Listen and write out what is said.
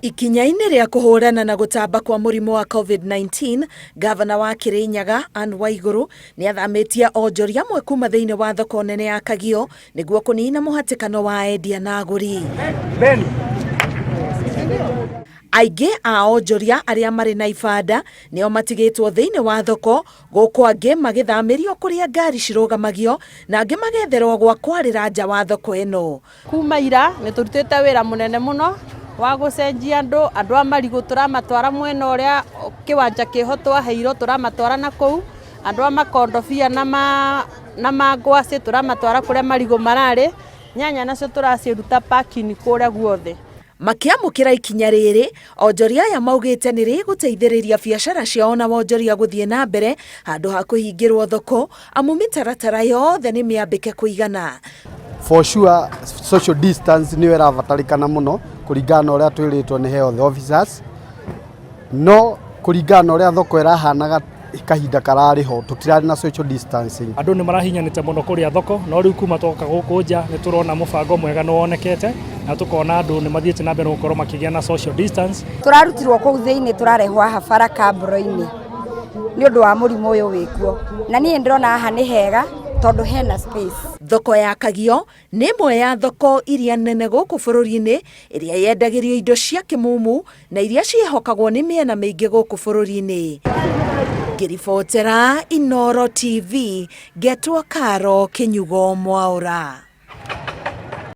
Ikinya-inĩ rĩa kũhũrana na gũtamba kwa mũrimũ wa Covid-19, Ngavana wa Kĩrĩnyaga, Anne Waigũrũ, nĩ athamĩtie onjoria amwe kuma thĩinĩ wa thoko nene ya Kagio nĩguo kũnina mũhatĩkano wa endia na agũri. Aingĩ a onjoria arĩa marĩ na ibanda nĩo matigĩtwo thĩinĩ wa thoko, gũkũ angĩ magĩthamĩrio kũrĩa ngari cirũgamagio na angĩ magetherwo gwa kwarĩra nja wa thoko ĩno. Kuma ira nĩ tũrutĩte wĩra mũnene mũno wa gũcenjia andũ, andũ a marigũ tũramatwara mwena ũrĩa kĩwanja kĩho twaheirwo tũramatwara na kũu, andũ a makondobia na ma ngwacĩ tũramatwara kũrĩa marigũ mararĩ, nyanya nacio tũraciruta parking kũrĩa guothe. Makĩamũkĩra ikinya rĩrĩ, onjoria aya maugĩte nĩ rĩgũteithĩrĩria biacara ciao na wonjoria gũthiĩ na mbere handũ ha kũhingĩrwo thoko amu mĩtaratara yothe nĩ mĩambĩke kũigana. For sure social distance nĩyo ĩrabatarĩkana mũno kũringana na ũrĩa twĩrĩtwo nĩ health officers, no kũringana na ũrĩa thoko ĩrahanaga kahinda kararĩ ho tũtirarĩ na social distancing. Andũ nĩ marahinyanĩte mũno kũrĩa thoko, no rĩu kuma twoka gũkũ nja nĩ tũrona mũbango mwega nĩ wonekete na tũkona andũ nĩ mathiĩte na mbere gũkorwo makĩgĩa na social distance. Tũrarutirwo kũu thĩinĩ tũrarehwo haha bara kambro-inĩ nĩ ũndũ wa mũrimũ ũyũ wĩkuo, na niĩ ndĩrona haha nĩ hega tondũ hena space. Thoko ya Kagio nĩ ĩmwe ya thoko iria nene gũkũ bũrũri-inĩ ĩrĩa yendagĩrio indo cia kĩmumu na iria ciĩhokagwo nĩ mĩena mĩingĩ gũkũ bũrũri-inĩ. Ngĩribotera Inooro TV, ngetwo Karo Kĩnyugo Mwaũra.